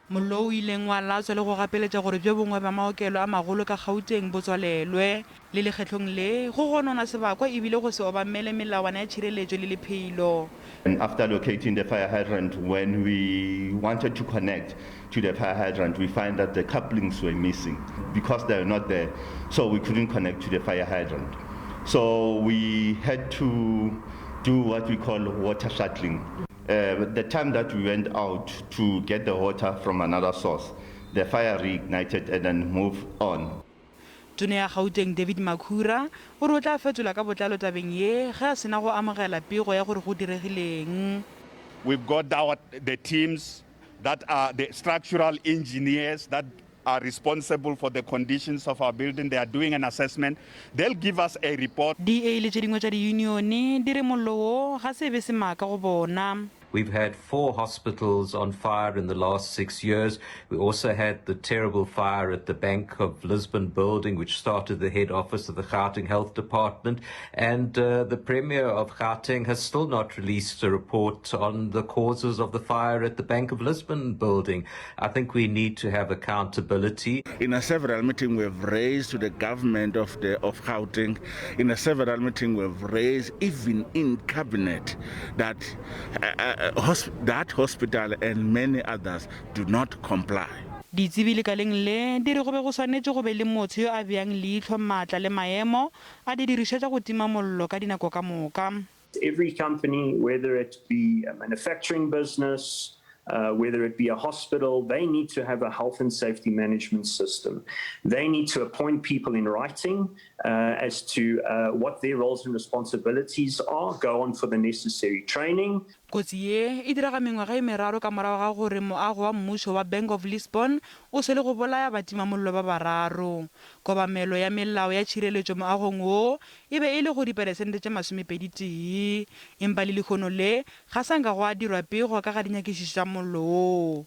Mollo o ileng wa latswa le go gapeletša gore bjo bongwe bja maokelo a magolo ka Gauteng bo tswalelwe. Le lekgetlong le, go gononwa sebakwa e bile go se obamele melawana ya tšhireletšo le lephelo. And after locating the fire hydrant, when we wanted to connect to the fire hydrant, we find that the couplings were missing because they were not there, so we couldn't connect to the fire hydrant. So we had to do what we call water shuttling. Uh, the time that we went out to get the water from another source, the fire reignited and then moved on. Tona ya Gauteng David Makhura o re o tla fetola ka botlalo tabeng ye ge a sena go amogela pego ya gore go diregileng. We've got our, the teams that are the structural engineers that are responsible for the conditions of our building. They are doing an assessment. They'll give us a report. DA le tše dingwe tša diyunione di re mollo wo ga se be semaka go bona. We've had four hospitals on fire in the last six years. We also had the terrible fire at the Bank of Lisbon building, which started the head office of the Gauteng Health Department. And uh, the Premier of Gauteng has still not released a report on the causes of the fire at the Bank of Lisbon building. I think we need to have accountability. In a several meeting we've raised to the government of the of Gauteng, in a several meeting we've raised even in cabinet that uh, uh, hosp that hospital and many others do not comply. Ditsebi lekaleng le di re go be go swanetše go be le motho yo a beang leihlo maatla le maemo a didirišwa tša go tima mollo ka dinako ka moka. Every company, whether it be a manufacturing business, uh, whether it be a hospital, they need to have a health and safety management system. They need to appoint people in writing uh, as to uh, what their roles and responsibilities are, go on for the necessary training. Kotsi ye e direga mengwaga e meraro ka morago ga gore moago wa mmušo wa Bank of Lisbon o swe le go bolaya batimamollo ba bararo. Kobamelo ya melao ya tšhireletšo moagong wo e be e le go diperesente tše masomepedi-tee. Empa le lehono le, ga sa nka gwa dirwa pego ka ga dinyakišišo tša mollo woo.